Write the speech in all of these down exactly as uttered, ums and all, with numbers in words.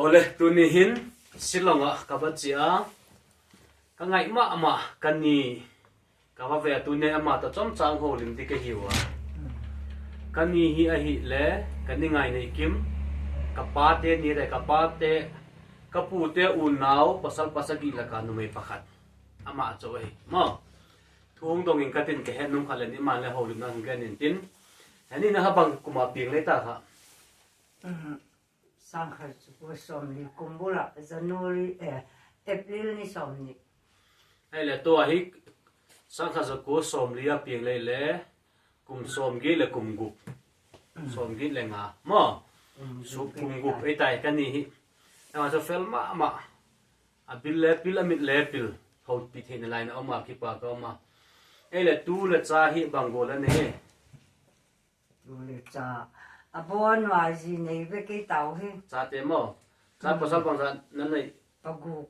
Ole, tuni hin Shillong a kava che a, ka ngai mama kani kava ve a, tuni ama toh chomcha houlim ding kahiuva. Kani hi ahile, kani Ngaineikim, ka pate ni le ka pate, ka pute unau, pasal pasagi le ka numei pakhat. Ama chu ahi, mo. Thu hung dong in katin kahet nom khat le ni ma le houlimna hung gen in tin. Ani na ha bang kuma piang le ta kha. Sangkhat jako somli kum bula January, eh, April ni somni. Ahile tua hi sangkhat jako somli a piang le le kum somget le kum gup. Somget le nga. Mo. Kum gup le kum gup tai. Ei tai kani hi. Ama chu fel mama. Abil le pil, amit le pil. Houpi theina lai na um a, kipa ka um a. Ahile tu le cha hi bang go la ne. Tu le cha. Abon wa ji nei ve kei tau hi. Chate mo. Cha pasal bangcha nanei? Paguk.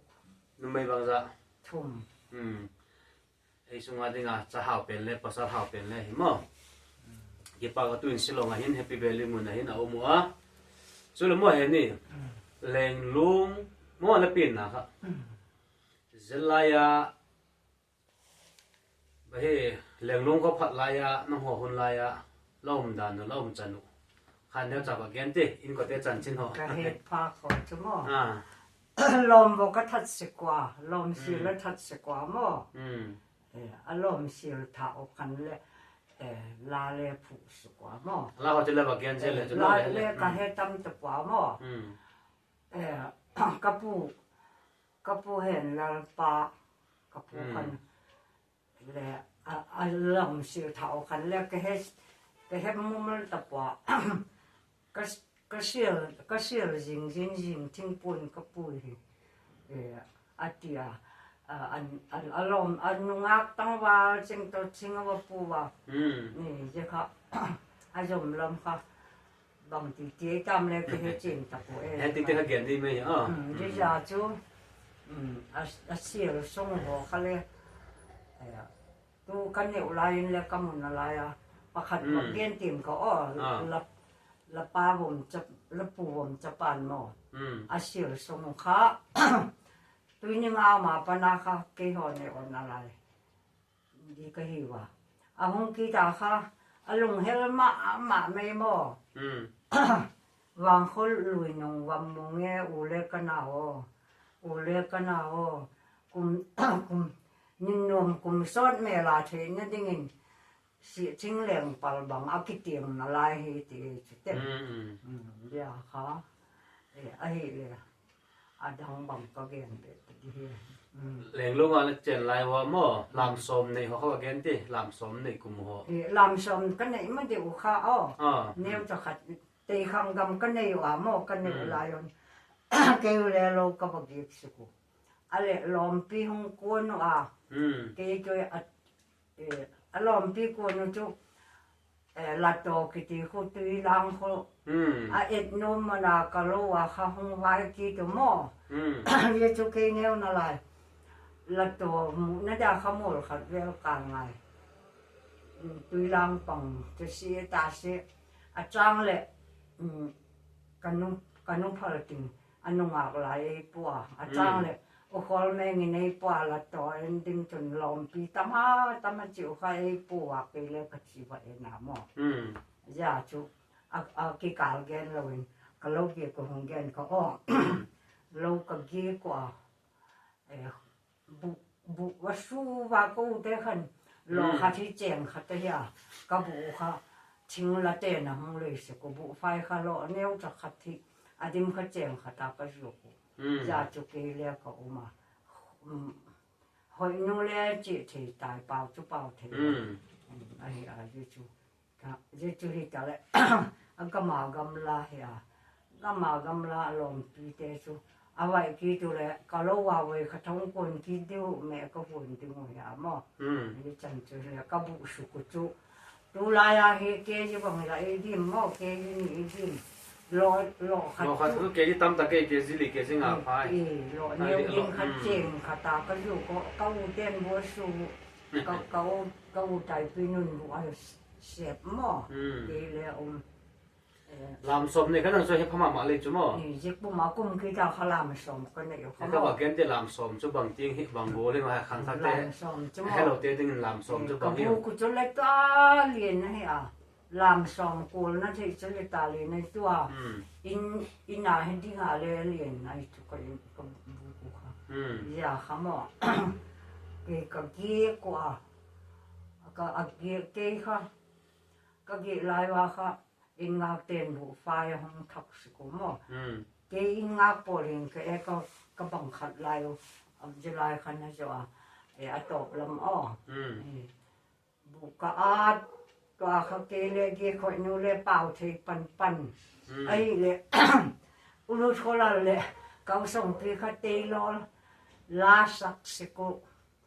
Numei bangcha? Thum. Hmm. Ei sunga dinga cha hao pen le, pasal hao pen le hi mo. Kipa ka tu in Shillong a hin, Happy Valley mun a hin a um u a. Chule mo he ni. Lenglung mo le pin na kha. Jelai a Bahi, Lenglung ko phat lai a, nangho hun lai a, la um dan u, la um chan u. Khan neo cha va gen te, in ko te chanchin ho. Ka het pha ko chu mo. Ah. Lom vo ka that se kwa, lom sil la that se kwa mo. Hmm. Eh, a lom sil tha o khan le, eh, la le phu se kwa mo. La ho te le va gen je le, eh, chu la le le ka he tam te kwa mo. Hmm. Eh, ka pu, ka pu Henlal pa, ka pu khan le, a, a lom sil tha o khan le, ka he, ka he mumul ta pua. Ka, ka sil, ka sil jing, jing, jing, thingpun ka pu hi. Eh, a tia, a, an, an, a lom, a nungak tangval, ching to, ching a va pu va. Hmm. Ni, je kha, a jom lam kha. Bang ti ti tam le ke he chin ta ko e. He ti ti ha gen di mai a. Hmm, ji ja chu. Hmm, a, a sil sung ho kha le. Eh, tu ka neu lai in le ka mun a lai a. Pakhat ma gen tim ka o. Ah. La, la pa vom cha, la pu vom cha pan mo. Hmm. A sil sung kha. Tui ni ma ma pa na kha ke ho ne o na lai. Di ka hi va. A hung kit a kha, a lunghel ma, ma mai mo. Hmm. Vangkhol lui nung vam mu nge u le ka na o. U le ka na o. Kum, kum, nin nom kum sot me la the na ding in. Si thing leng pal bang a kitiang na lai hi ti chu te. Hmm, hmm. Hmm, dia kha. Eh, ahi le. Adang bang ka gen be ta di hi. Hmm. Lenglung a na chen lai uva mo, lam som nei ho ka gen ti, lam som nei kum ho. Eh, lam som ka nei ma deu kha o. Ah. Neu cha khat, tei khang gam ka nei uva mo, ka nei lai un. Kei u le lo ka va gik su ku. A le lompi hung kun uva. Hmm. Kei kei a Eh, a lompi kun u chu, eh, Lato kiti khu tui lang khu. Hmm. A et nom mana ka lo a kha hung vai kit u mo. Hmm. Ye chu kei neu na lai. Lato mu na da kha mol khat vel ka ngai. Hmm, tui lang pang chu si ta si. A chang le, hmm, ka nu, ka nu phal ting. A nungak lai ei pua, a chang le, u khol meng in ei pua la to en ding chun lompi tama, tama chiu kha ei pua kei le ka chi va en a mo. Hmm. Ja chu, a, a kikal gen lo in, ka lo ki ko hung gen ka o. Lo ka gi ko a, eh, bu, bu, va su va ko te khan, lo khat hi cheng khat te ya, ka bu kha, thing la te na hung le se ko bu fai kha lo, neu cha khat hi, a dim kha cheng khat a ka ju ko. Hmm. Ja chu kei le ka um a. Um, hoi nu le chi thei tai pau chu pau thei. Hmm. Um, ahi a ji chu. Ka, ji chu hi ta le, a gam a gamla hi a. Gam a gamla a lompi te chu. A vai ki tu le, ka lo va vai kha thong kun ki diu me ka hun ding u hi a mo. Hmm. Ji chan chu le, ka bu su ku chu. Tulai a hi kg bang la i dim mo, kg ni i dim. Lo, lo khat. Lo khat chu kg tam ta kei, kg li, kg nga phai. I, lo neu in khat cheng khat ta ka ju ko, ka u ten bu su, ka, ka u, ka u tai pi nun bu a sep mo. Hmm. Kei le um. Lam som nei kha nang chu he pha mama le chu mo. Eh, jik puma kum kit a kha lam som kanei u kha mo. Ka va gen te lam som chu bang ting hi bang bol hi ma khang thak te. Lam som chu mo. Hello te ding in lam som chu bang hi. Ka bu ku chu le ta lien na hi a. Lam som kul na thei chu le ta lien na tu a. Hmm. In, in a he ding a le lien na hi chu ka in ka bu ku kha. Hmm. Ya kha mo. Ke ka gi ku a. Ka a gi ke kha. Ka gi lai wa kha. In ngak ten bu fai hong thak si ku mo. Hmm. Ke in ngak po ling ke e ka, ka bang khat lai u. Am je lai khan na jo a. E a top lam o. Hmm. E. Bu ka at, ka kha ke le ge khoi nu le pau thei pan pan. Hmm. Ai le, u Lut Kholal le, kau song pi kha tei lol, la sak si ku.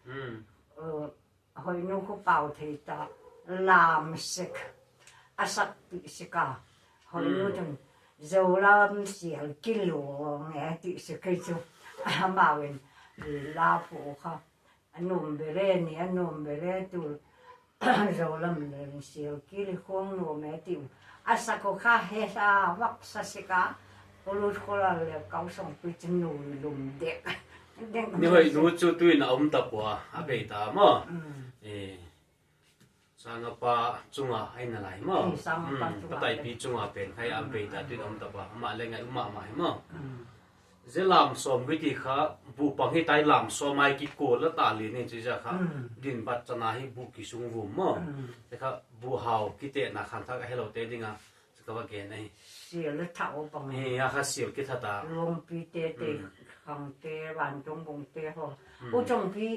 Hmm. Eh, hoi nu khu pau thei ta, lam sik, a sak pi sik a. Hoi nu Hmm. chun, Zolam sial kilo nge ti sik chu. Amau in, la pu kha. Anum bere ni, anum bere tu Zolam le sial kili khong nu me ti. Asa ko kha he sa vak sa sika. U Lut Kholal le kau song pi chin nu lum dek. Dek Ni hoi nu chu tuin a um ta pua, a bei ta mo. Mm. Eh. Sangapa chunga aina lai mo. Eh, sangapa Hmm, chunga Pataipi chunga pen khai a bei ta tuin a um ta pua. Ama le ngai um mama hi mo. Mm. Ze lam som kiti kha, bu pang hi tai lam som ai kikol a ta li ni chu ja kha. Mm. Din bat chana hi bu kisung vum mo. Mm. Ze kha bu hao kite na khan thak a hello te dinga. Ze ka va gen ahi. Sial le tha o pang. Ni a kha sial ki tha ta. Longpi te te Mm. khang te, van chong bung te ho. Mm. U chong pi,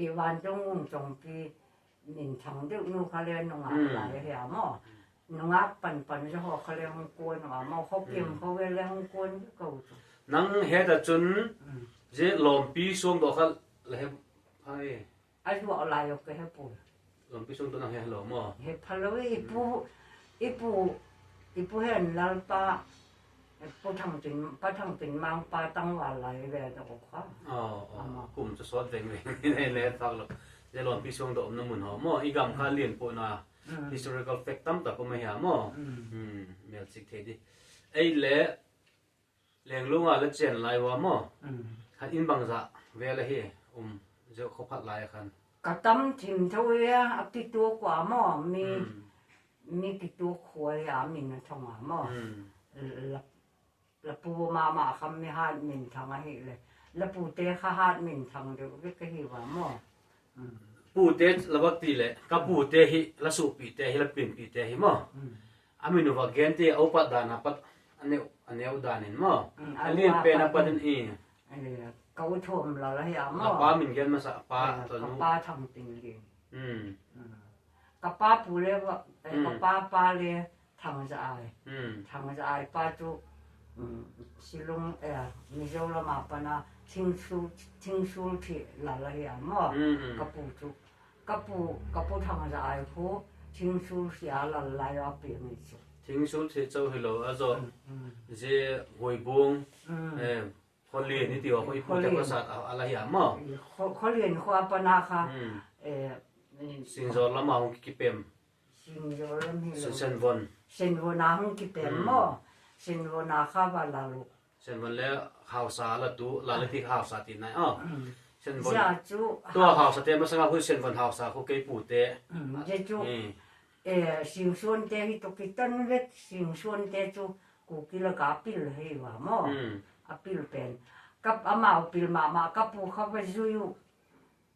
i van chong bung chong pi. Min thang deuh nu kha le nungak Hmm. lai hi a mo. Nungak pan pan ja ho kha le hung kon a mo. Ho kim Hmm. ho ve le hung kon ko chu. Nang he ta chun Hmm. je lompi suang do kha le he phai. A ju lai o ke he pu. Lompi suang do nang he lo mo. He pha lo i pu, i pu, i pu hen lal pa. Pu Thang Tin, Pa Thang Tin Mang pa tang va lai ve ta ko kha. Oh, oh. Ama. Kum chu sot veng veng nei le thak lo. Je lompi suang do um na mun ho mo. I gam kha lien po na. Mm. Historical fact tam ta ko ma hi a mo. Mm. Hmm, mel chik thei di. Ei le, Lenglung a le chen lai wa mo. Mm. Khan in bang za ve le hi. Um, je kho phat lai khan. Ka tam thim tho ya, a ki tu kwa mo. Mi, Hmm. mi ki tu khua ya, mi na thong a mo. Hmm. La, la pu mama kham mi hat min thang a hi le. La pu te kha hat min thang deuh ve ka hi wa mo. Mm. Pu te la vak ti le, ka pu te hi, la su pi te hi, la pin pi te hi mo. Mm. A min u va gen ti, a u pat dan a pat, a neu, a neu dan in mo. Mm, A lien a pen a pat pat in. in i. Eh, ka u thom la la hi a mo. La pa min gen masa, pa Eh, to ka nu. pa Thang Tin Lien. Mm. Mm. Ka pa pu le va, eh, ka Mm. pa pa le Thang Za Ai. Mm. Thang Za Ai pa chu, mm, Shillong, eh, Mizoram a pana Thingsul, Thingsul thi la la hi a mo. Mm, mm. Ka pu chu. Ka pu, ka pu Thang Za Ai khu Thingsul thi a la la ya pi mi chu. Thingsul thi chau hi lo a zo. Mm, mm. Je Hoibung, Mm. eh, Kholien ni ti wa, ko i pu te Kholien. Ko sat a, a la hi a mo. Kho-, Kholien kho a pana kha, Hmm. eh, Sinzor lama hung ki, kipem. Sinzor lam hi lo. Sen, Senvon. Senvon a hung kipem Hmm. mo. Senvon a kha va la lu. Senvon le Hausa la tu, la le ti Hausa ti nai. Oh. Hmm. Senvon. Ja chu Tu Hausa te masanga khu Senvon Hausa khu kei pu te. Hmm. Je chu, Hmm. eh, Singsuan te hi to kitan vet, Singsuan te chu Kuki la ka pil hi wa mo. Hmm. A pil pen. Ka amau pil mama ka pu kha va zui u.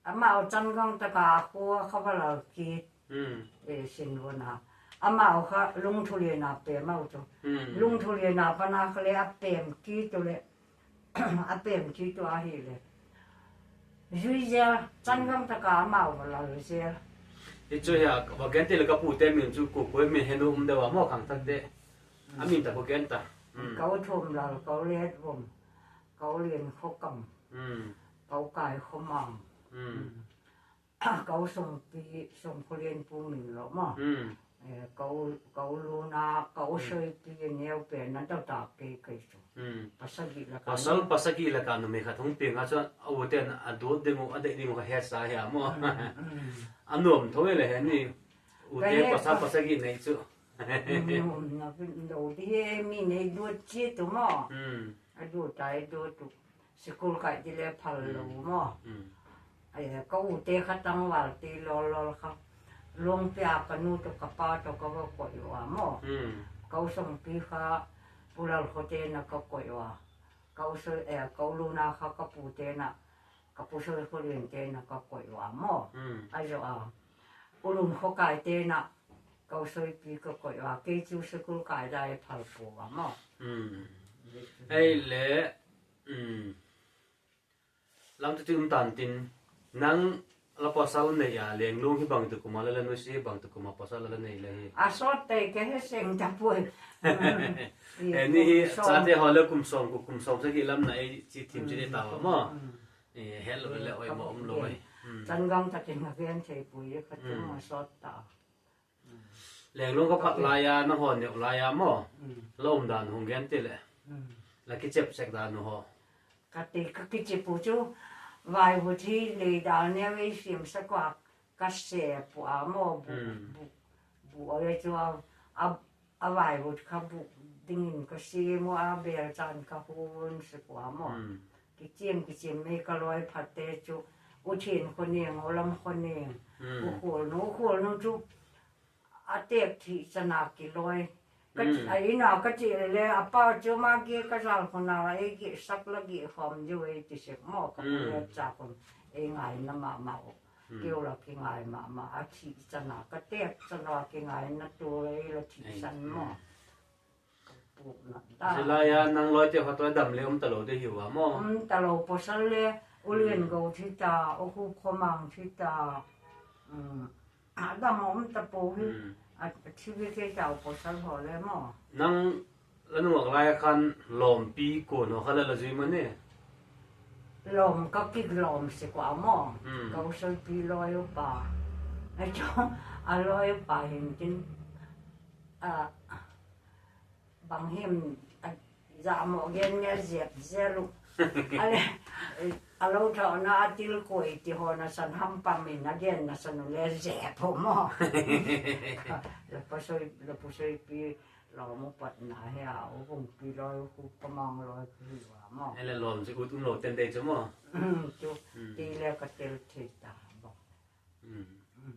Amau chan gang ta ka khu kha va la ki. Hmm. E Senvon a. Amau kha Lungthulien a pe mau chu. Hmm. Lungthulien a pana kha le a pem ki tu le. A pem ki tu a hi le. Zui zia, chan gang ta ka amau va la zia. Hi chu ya, va gen ti le ka pu te min chu ku ku min he nu um de wa mo khang thak de. A min ta ko gen ta. Hmm. Ka u Thom Lal, ka u Let Vom, ka u Lien Kho Kam, Hmm. ka u Kai Kho Mang. Hmm. Ka u Songpi, Songkholien Pu Min lo mo. Hmm. Eh, ka u, ka u Luna, ka u Hmm. Soipi, neo pen na ta ta ke ke chu. Hmm. Pasagi la ka Pasal, no. Pasagi la ka no me kha thong pi nga chu a u ten a du ding u, a de ding u ka he sa he a mo. Hmm, hmm. A nom tho le he ni. U Ka te he pasal pa- pasagi nei chu. Umna lo di he, mi nei duat chi tu mo. Hmm. A duat tai duat tu. Sikul kai ti le phal lo mo. Hmm. Ai, ka u te kha tangval ti lol lol kha. Lungpia ka nu to ka pa to ka va koi uva mo. Hmm. Ka u song pi kha Pu Lalkhote na ka koi uva. Ka u soi, eh, ka u Luna kha ka pu te na, ka pu Soikholin te na ka koi uva mo. Hmm. Ajo a. U Lunkhokai te na ka u Soipi ka koi uva. Kei chu sikul kai dai phal pu uva mo. Hmm. Ei le, hmm. Lam tu ti um tan tin, nang la pasal nei a, Lenglung hi bang tu kum a la la nusi hi bang tu kum a pasal la la nei le hi. A sot te ke he seng ta pui. Hmm. Eh, ni hi, kum som. Chate ho le kum som, ku kum som sa ki lam na ei chi thim chi de ta mo. Hmm. Eh, hel lo le oi mo um lo ai. Hmm. Chan gang ta kin ga gen thei pui e ka tu Hmm. ma sot ta. Lenglung ka phat lai a, na ho neu lai a mo. Mm. La um dan hung gen ti le. Mm. La kichep sek dan ho. Ka ti ka kichep u chu, vai hu thi le dan ne ve sim sa kwa ka se pu a mo bu, Mm. bu, bu a le chu a, a, a vai hu kha bu ding in ka se mo a bel chan ka hun se kwa mo. Mm. Kichim, kichim me ka loi phat te chu, u thin kho ning, u lam kho ning, Mm. u khol nu, u khol nu chu, a tek thi chana kiloi. Ka Mm. a ina ka ti le, a pa chu ma ki ka jal khona, e ki sak la ki khom ju e ti sek mo, ka Mm. pu le cha khom, e ngai na ma ma o. Mm. Keu la ki ngai ma ma, a thi chana, ka tek chana ki ngai na tu le la thi Ei, san mo. mm. Ka pu na ta. Silai a nang loi te khat to dam le um ta lo de hiu a mo. Um ta lo pasal le, u Lien Mm. Go thi ta, u Khu Khomang thi ta. Mm. A dam um ta po hi. Mm. A, a thi ve ke ta pasal ho le mo. Nang la nung lai khan lompi ko no kha la la jui ma ne. Lom ka kik lom se kwa mo. Mm. Ka u Soipi loi u pa. A cho, a loi u pa hin tin. A, bang him, a, ja mo gen nge jep jelu. Ale, a lo tho na a til koi ti ho na san ham pam in a gen na san u le jep ho mo. La pu Soi, la pu Soipi lom u pat na he a, u Vungpi loi u Khu Khomang loi u hi wa mo. Ele lom ji ut um lo ten dei chu mo. Mm, chu, Mm. ti le ka tel thei ta bo. Mm. Mm.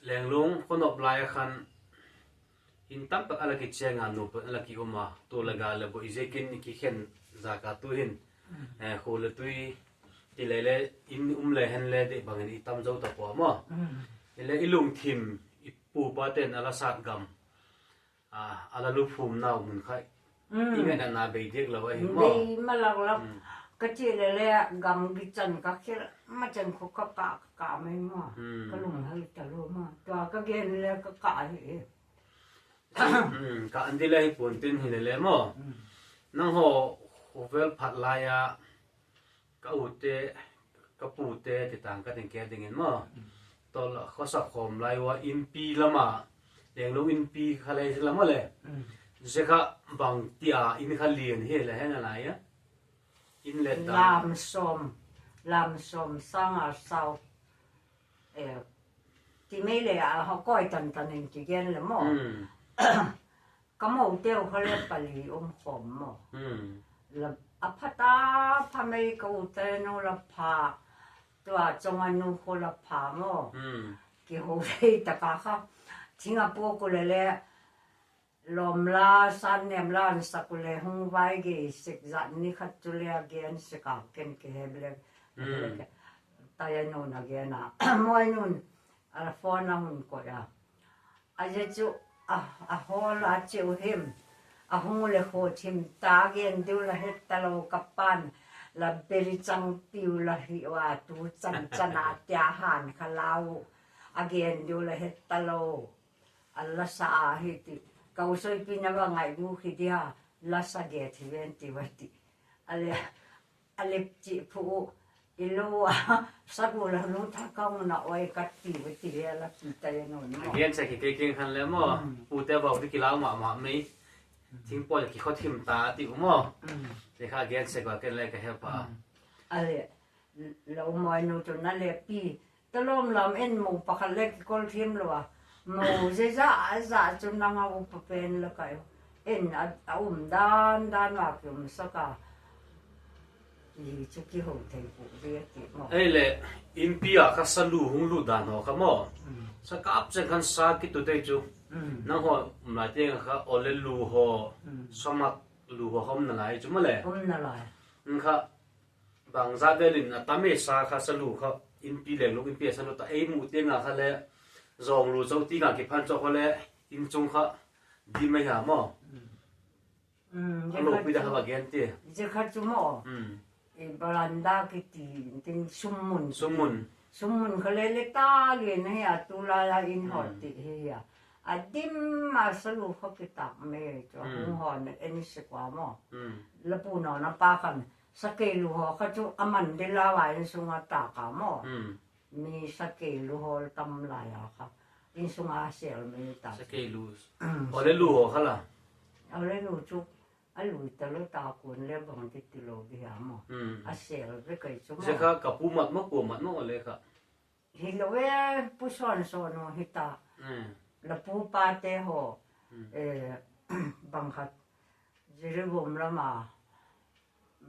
Lenglung, kho nop lai khan, in tam tak a la kicheng a, nu pat a la ki um a, tu la ga la bo i je kin ki khen ja ka tu hin, Mm. eh, kho le tui, ti le le, in um le hen le de bang in i tam jo ta po mo. Mm. I le i lungthim, i pu pa ten a la sat gam. A, a la luphum nau mun khai. Mm. I ngai na na bei dek lo ahi mo. Bei ma lak lak. Mm. Ka ti le le gam gi chan ka khel ma chan khu ka ka ka mai mo. Mm. Ka lung hai ta lo mo. Tua ka gen le ka ka hi e. Mm, ka an di le hi pon tin hi le le mo. Mm. Nang ho, ho vel phat lai a, ka u te, ka pu te, ti tang ka ding ke ding in mo. Mm. Tol khosa khom lai wa inpi lama, Lenglung inpi kha lai lama le. Mm. Jekha bang tia in kha lien hi le hen a lai a. In le ta. Lam som, lam som sang a sau. Eh, ti mai le a ho koi tan tan in ti gen le mo. Mm. Ka mo teu kha le pali um khom mo. Hmm. La, a pha ta pha mai ka u te nu la pha. Tua chong a nu kho la pha mo. Hmm. Ki ho vei ta ka kha. Thing a po ko le le. Lom la, san nem la, an sa ko le, hung vai ge sik zat ni khat chu le a gen sik a ken ke he ble. Hmm. Ta ya nu na gen a. Moi nun. A la phone a hun ko ya. A je chu, a, a hol a che u him. A hung le kho thim ta gen diu la het ta lo ka pan. La beri chang piu la hi wa tu chan chan a tia han kha lau. A gen diu la het ta lo. A la sa a hi ti. Ka u Soipi na va ngai mu khi dia. La sa ge thi ven ti va ti. A le, a le chi phu u. I lo a, sa gu la lu tha ka u na oi ka ti u ti le la ti ta ya no no. Gen sa ki ke king han le mo. Mm. Pu te bau ti ki lau ma ma mei. Mm. Thing po ki kho thim ta ti u mo. Mm. Te kha gen se ko ken le ka he pa. Mm. A le, lo mo nu tu na le pi. Ta lom lom en mo pa kha le ki kol thim lo a. Mo je ja ja chu nang a upa pen la kai. En a, a um dan dan a ki um saka. Hi chu kihou thei pu ve ti mo. Ei le, inpi a kha salu hung lu dan ho kha mo. Mm. Sa kap chen khan sa kitu tei chu. Mm. Nang ho, um lai teng kha ole lu ho, Mm. samak lu ho hom na lai chu mo le. Hom na lai. Nang kha, bang za velin a tam e sa kha salu kha, inpi leng lu, inpi a salu ta ei mu teng a kha le, zong lu chau ti nga kiphan chau kha le, in chung kha, di mai ha mo. Mm. Mm, A lo pui da kha va gen ti. Jekha chu mo. Mm. E, veranda kiti, tin summun. Summun. Summun kha le le ta le ne ya tu la la in ho Mm. ti he ya. A dim ma salu kha kitak me chu Mm. hung ho ne en se kwa mo. Mm. La pu no na pa khan. Sakei lu ho kha chu aman de la wa in sunga ta ka mo. Mm. Mi sakei lu ho tam lai a kha. In sunga sel mi ta. Sakei lu. Mm. Ole lu ho kha la. Ole lu chu. A lui ta lo ta kun le bang ti ti lo di ha mo. Mm. A sel ve kai chu mo. Jekha ka pu mat mo ko mat mo ole kha. Hi lo e pu son son no hi ta. Mm. La pu pa te ho. Mm. Eh, bang khat. Jiribam lama.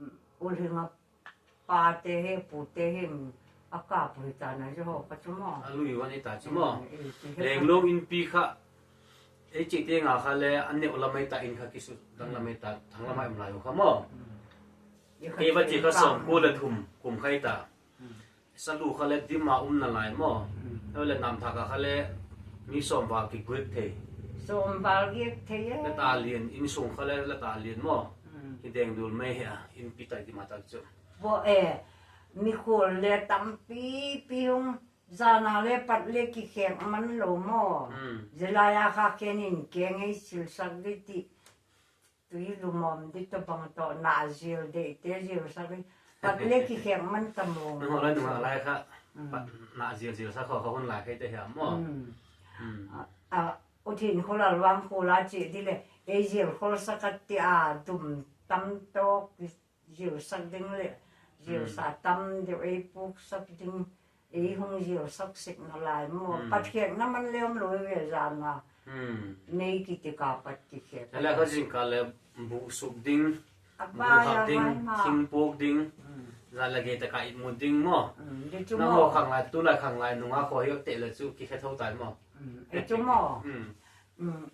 Mm, u hinga pa te he, pu te he, mm, a ka pu hi ta na jo ho ka chu mo. A lui wan i ta chu mo. Mm, i ti he Leng ka. Long inpi kha. Ei chi te nga kha le, an ne u la mai ta in kha kisu, dang la mai ta, thang la mai um lai u kha mo. Mm. I kha Ei va chi chi kha ta. Som ko le thum, kum khai ta. Mm. Salu kha le dim a um na lai mo. Mm. Ei le nam tha ka kha le, mi som va ki guet thei. Som va giet thei e. Le ta lien, in sung kha le, le ta lien mo. Mm. Ki deng dul mai he a, inpi ta dim a ta chu. Bo e, mi khol le tampi pi hung, zana le pat le ki khek man lo mo. Mm. Zelaya kha ken in ke ngei sil sak di ti. Tui lu mom di to bang to na zil de te zil sak di. Pat le ki khek man ta mo. Nung ho lai nung lai kha. Mm. Pat na zil zil sak ho kha hun lai khai te hiam mo. Mm. Mm. A, a, u thin khol al wang khol a chi di le. E zil khol sak a ti a dum tam to ki Zil sak ding le, zil Hmm. sa tam deuh ei puk sak ding, ei hung zil sak sik na lai mo. Hmm. Pathian na man lem lo ve zana. Hmm. Nei kiti ka pat ki khe. Ala ka jing ka le bu suk ding, A bu ba hak ya ding, mai ma. Thing puk ding, Hmm. za la ge ta ka i mu ding mo. Hmm. Di chu Na mo. Ho khang lai, tu lai khang lai, nunga kho hiu te le chu ki khe tho tai mo. Hmm. E chu mo. Hmm. Hmm.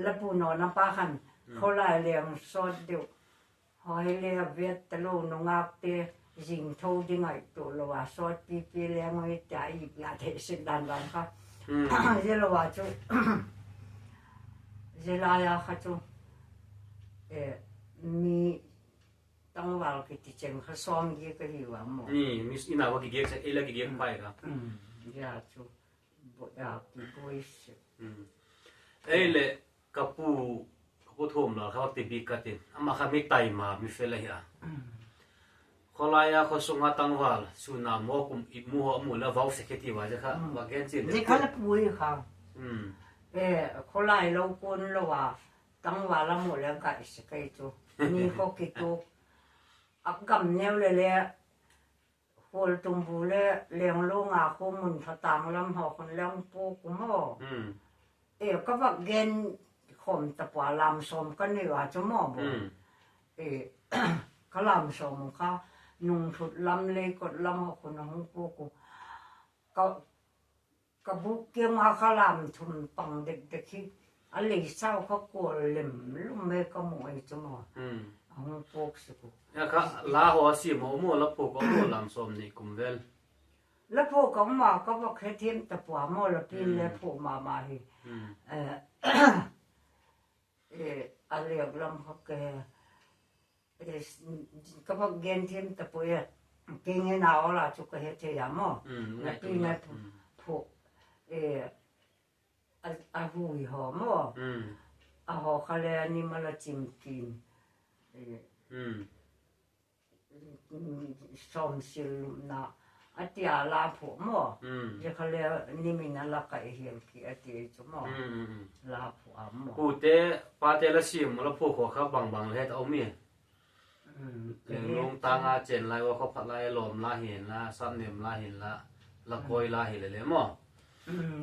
Lapu no na pa khan, Hmm. Kholai leng sot deuh. Hoi le vet ta lo nungak te, jing tho ding ai to lo a sot pi pi leng oi ta i bia te sin dan dan kha. Hmm. Zelo a chu, zela ya kha chu, eh, mi tangval kiti cheng kha som gi ka hi wa mo. Ni, mi ina wa ki gi sa, ila ki gi Hmm. pai ka. Hmm. Ya chu. Bo-, a, ki boi se. Hmm. Ei le, ka pu, ka pu thum la, ka ti bi ka tin. Ama kha mi tai ma, mi fe la hi a. Hmm. Kholai a kho sunga tangval, suna mo kum i mu ho mu la vau se ke ti wa ja kha, Hmm. wa gen chin. Je kha la pu i kha. Hmm. Eh, kholai lo kun lo wa, tangval la mu le ka i se ke chu. Ni ko ki tu. A kam neu le le, Khol tumbu le lenglong a khu mun phatang lam ho khun leng pu ku mo. Hmm. E, ka vak gen khom ta pua lam som ka nei a chu mo bo. Hmm. E, ka lam som kha nung thut lam le kot lam ho khun hung pu ku. Ka Ka buk kiang a ka lam thum pang dek dek hi. A lei sau ka kol lem lum me ka mu ai chu mo. Hmm. A hung pok si ku. Ya kha la ho a si mo mo la pok ko mo lam som ni kum vel. La pok ka ma ka va khe thiam ta pua mo la pin le Hmm. pok ma ma hi. Hmm. Eh, eh, a lek lam kha ke. Eh, s-, ka va gen thiam ta poi a. Kei nge na ola chu ka he thei a mo. Mm, Na ngai pi tum na na. Phu, Mm. phu, eh, a, a hui ho mo. Mm. A ho kha le ani mala chim kin. Eh, Mm. mm, som sil lum na. A ti a la phu mo. Mm. Je kha le ni min a la ka e hiel ki a ti chu mo. Mm, mm, mm. La phu a mo. Pu te, pa te la sim mo la phu kho kha bang bang le het a um e. Mm, Lenglong tang a chen lai, wa kho phat lai, lom la hin la, sat nem la hin la, la koi la hi le le mo.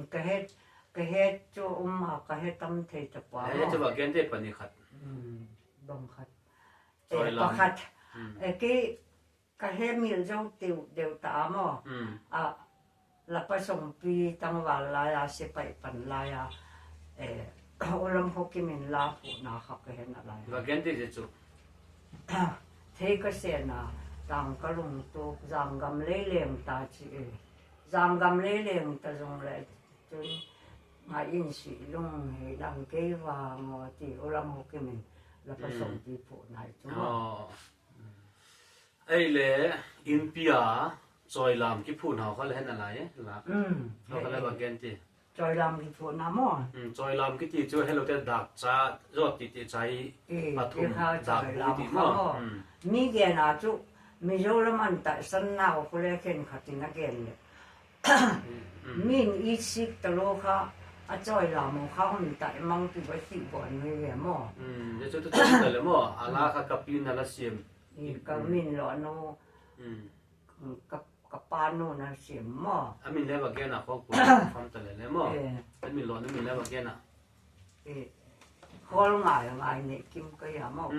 Kahet, kahet chu um a, kahet tam thei tapoi. He chu va gen te pani khat. Bang khat. Choi lam. Pakhat. Eki kahe mil jou tiu deu ta mo. A, Lapa Songpi tangval laiya, sepai pan laiya, eh, Ulam Khokim in la phuhna kha kahe nalai. Va gen ti chu. Thei kasena, tang kalungtup, janggam lei leng ta chi e. Janggam lei leng ta jongle, chun nga in si lung he lang kei vang o ti Ulam Khokim in Lapa Songpi phuhna chu mo. Eile, inpi a, choi lam kiphuhna ho kha le he nalai e, la. Ho kha le va gen ti. Choi lam kiphuhna mo. Choi lam kiti chu hello te dak cha, jo ti ti chai, pathum dak bu ti mo. Mi gen a chu, Mizoram an tahsan nau khu le khenkhat in agen le. Min i sik talou kha, a choi lam ho kha hon tai mang ti va ti bon mi ve mo. Ye chu tu tu ta le mo, a la kha kapi na la siam. Ka min lo nu, ka, ka pa nu na siam mo. A min le va gen a khol pu fam ta le le mo. A min lo nu min le va gen a. Khol ngai ngai ne kim ka ya mo.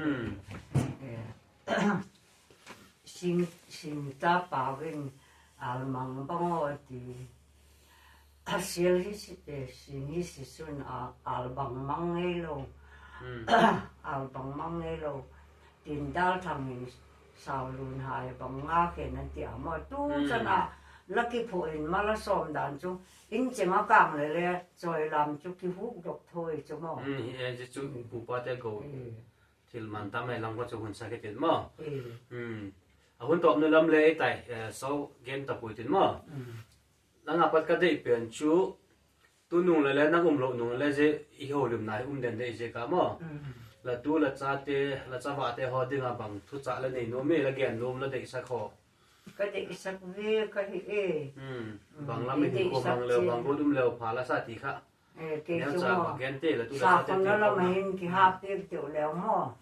Sing, sing ta pa vin almang bang o ti. A sil hi si, eh, sing hi si sun a, albang mang ngei lo. Albang mang ngei lo. Tin dal thang in sao lun hai bang nga khen an ti a mo. Tu chan a, la kiphuh in ma la som dan chu. In cheng a kang le le, choi lam chu kihuk dok thoi chu mo. Hi e, chu pu pa te ko. Thil man tam e lang ko chu hun sa ke tin mo. A hun top nu lam le e tai, eh, so gen ta pui tin mo. Nang a pat ka dei pen chu, tu nung le le nang um lo nung le je i ho lim na hi um den dei je ka mo. La tu la cha te, la cha va te ho ding a bang thu cha la nei nom e la gen nom la dei sa kho. Ka dei sa ve ka hi e. Bang lam i ko bang le bang ko dum le pha la sa ti kha. Eh, kei chu mo. Sa khon la lam hin kihap pek tiu leu mo.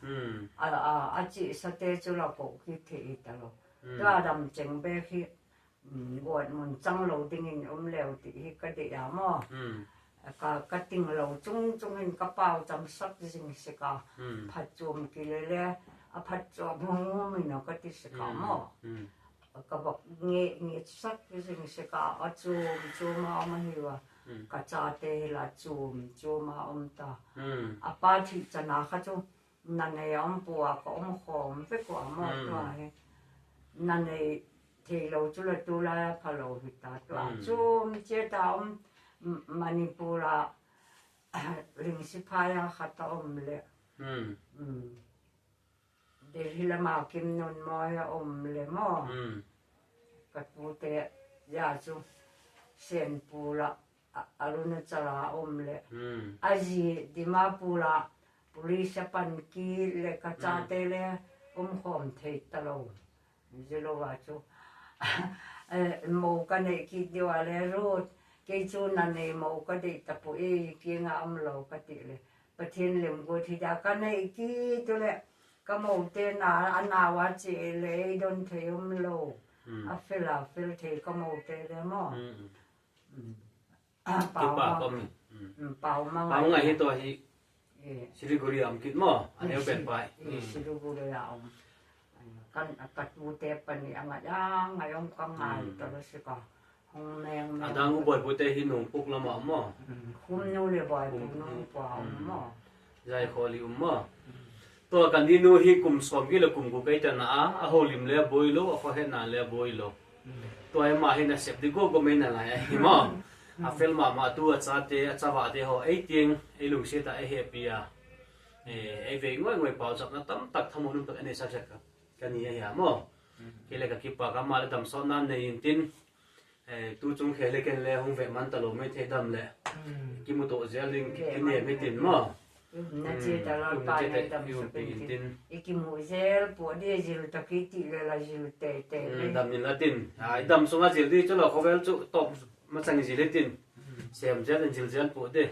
A, a, a chi sa te chu la ko ki thei ta lo. Ka dam cheng be hi, mm, got mun chang lo ding in um leu ti hi ka dei a mo. Ka, ka ting lo chung chung in ka pau cham sak jing se ka. Phat chom ki le le, a phat chom hung um in ka ti se ka mo. Ka bak nge, nge sak jing se ka, a chom, chom a um a hi va. Ka cha te hi la chom, chom a um ta. A pa thi chana kha chu, na nei a um pu a ka um khom ve ko a mo tua hi. Na nei thei lo chu la tu la pha lo hi ta tua. Chom che ta um, M-, Manipur a, Ling Siphai a kha ta um le. Delhi lama Kimnunmoi a um le mo. Ka pu te ja chu Senpur a, a, Arunachal a um le. A ji Dimapur a police a pan ki le ka cha te le um khom thei ta lo. Ji lo va chu. Eh, mo ka nei ki diu a le ru. Kei chu na nei mo ka dei ta pu e, kei nga um lo ka ti le. Pathen lim gu thi da ka nei ki tu le. Ka mo te na, a na va che le, ei don thei um lo. A fel a fel thei ka mo te le mo. Kipa kom ni. Pau ma ngai hi to hi. Siliguri a um kit mo. A neu pen pai. Siliguri a um. Kan, ka tu te pani a ngai a ngai um ka ngai to lo si ka. Hong meng meng. Adang u boi bu te hi nung puk lama um mo. Khum nu le boi bu nung pua um mo. Jai kholi um mo. Tua kan dinu hi kum som gi le kum gu kai ta na a, a holim le boi lo, a khohe na le boi lo. Tua hi ma hi na sep di go go mai na lai a hi mo. A fel ma ma tu a cha te, a cha va te ho, ei ting, ei lungset a, ei happy a. Eh, ei ve ngoi ngoi pau chak na tam tak thamu num tak ene sa chak ka. Ka ni a hi a mo. Kei le ka kipa ka ma le dam so nan nei in tin. Eh, tu chung khe le ken le hung ve man ta lo mai thei dam le. Kimu to zel ding ki ne mi tin mo. Na che ta la pa ne dam so pen tin. I kimu zel po de zel ta ki ti le la zel te te. Dam ni la tin. Ai dam sunga zel di chu lo khovel chu top ma chang zel tin. Sem zel in zel zel po de.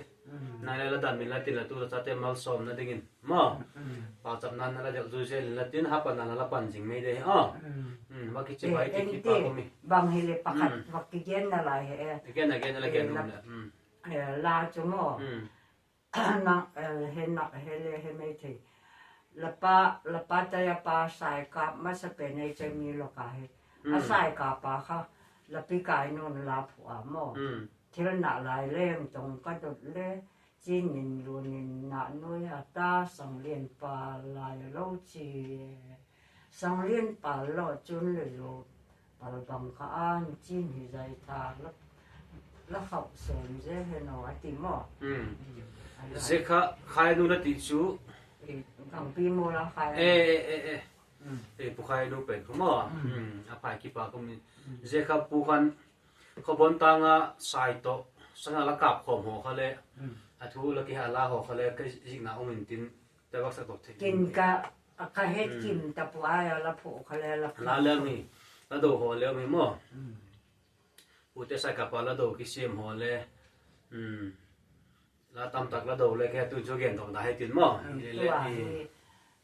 Nang le la dam in la tin la tu la chate malsomna dingin. Mo. Pachatna na la jal jui jel in la tin hapan na la pan jing mai de. Oh. Hmm, va kichi vai ti kipa ko mi. Bang hi le pakhat va kigen na lai he. Kigen na gen na la gen um la. Hmm. La chu mo. Hmm. Na he na he le he mai thei. Lapa lapa ta ya pa sai ka masa pe nei che mi lo ka he. A sai ka pa kha lapi kai nun la phu a mo. Thil na lai leng tong ka dot le, chin in lun in na nui a ta sang lien pa lai lo chi. Sang lien pa lo chun le lo, pal bang kha an chin hi zai tha la, la khau som je he no a ti mo. Hmm. Ai la. Je kha khai nu la ti chu. Kang pi mo la khai. Eh, eh, eh, eh. Eh, pu khai nu pen khu mo. Hmm. A phai kipa ko mi. Je kha pu khan Khobon tanga sai to, sanga la kap khom ho kha le, a thu la kiha la ho kha le, ka jing na um in tin, ta vak sa to thei. Kin ka, a ka het kim ta pu a ya la phu kha le la phu. La le mi, la do ho le mi mo. Pu te sai kap a la do kisem ho le. Hmm. La tam tak la do le ke tu chu gen tong da he tin mo. Hmm, le le, tua hi,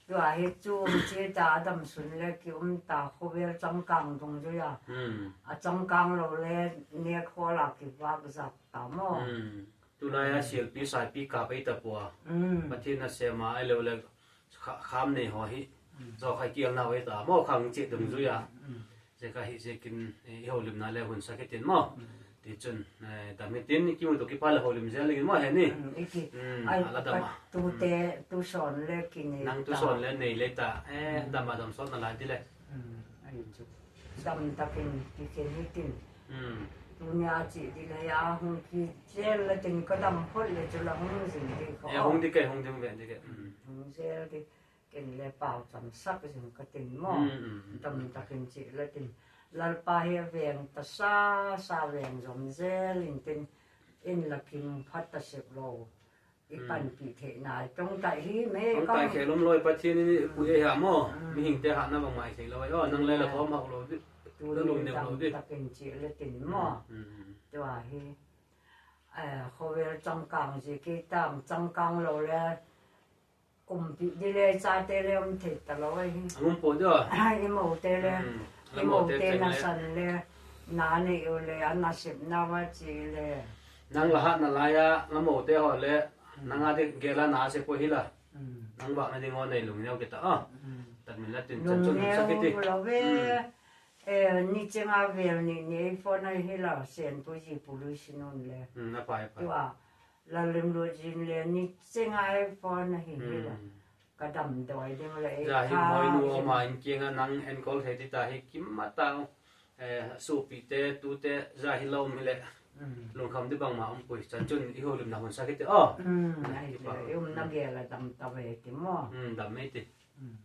tua hi chu um chi ta dam sun le ki um ta khovel changkang dong ju ya. Hmm. A changkang lo le ne kho la ki vak zat ta mo. Hmm. Tu la ya silpi saipi ka pai ta pua. Hmm. Pathen a sema ai lo le kha-, kham nei ho hi. Hmm. Zo khai kial na wei ta mo khang chi dong ju ya. Hmm. Je ka hi je kin, eh, i holim na le hun sa kitin mo. Hmm. Ti chun, eh, dam hi tin, i kimu to kipa le holim zel le mo he ni. Hmm, i ki, hmm, ai, ala dam a. Tu te, tu son le ki nei ta. Nang tu son le nei le ta. Eh, dam a dam son na lai ti le. Hmm, ai chu. Dam ta kin, ki ken hi tin. Hmm. Tu nia chi ti le ya hung ki zel le tin ka dam phot le chu la hung zin ti ko. Ya hung ti ke, hung ti hung ven ti ke. Hmm. Hung zel ti. Ken le pau cham sak jing ka tin mo. Hmm, hmm, hmm. Tam ta kin chi le tin. Lalpa hi a veng ta sa, sa veng zom zel in tin. In la kim phat ta sek lo. I pan pi the na tong ta hi me tong ta khe lom loi Pathen ni pu e ha mo. Hmm. Mi hing te ha na bang mai thei lo. Oh, nang le la khom ha lo di. Tu la lu ni ne tam lo di. Ta kin chi le tin mo. Hmm, hmm, hmm. Tua hi. Eh, khovel changkang ji ki tam changkang lo le. Kumpi di le, chate le um thei ta lo ahi. Hung po jo. Ai, i mo te le. Hmm. I mo te na san le. Na nei u le, ana sep na va chi le. Nang la hat na la ya, la mo te ho le. Nang a di gela na se po hi la. Hmm. Nang ba na di ngo nei lung neo kita. Ah. Hmm. Tan min la tin chan chun sa kiti. Lo ve. Hmm. Eh, ni chenga vel ni, ni phone ahi la, sen po ji pulu sinun le. Hmm, na pai pai. Tua. Lalim lo jin le ni chenga e phone hi hi la. Hmm. Ka dam doi ding le e ja hi kha moi nu hi ama in kianga nang en kol thei ti ta hi kim ma ta. Eh, supi te, tu te, ja hi lo mi le. Hmm. Lungkham di bang ma um pui. Chan chun i holim na hun sa kiti. Oh. Hmm, ai ti pa. I um na ge la dam ta ve ti mo. Hmm, dam me ti. Hmm.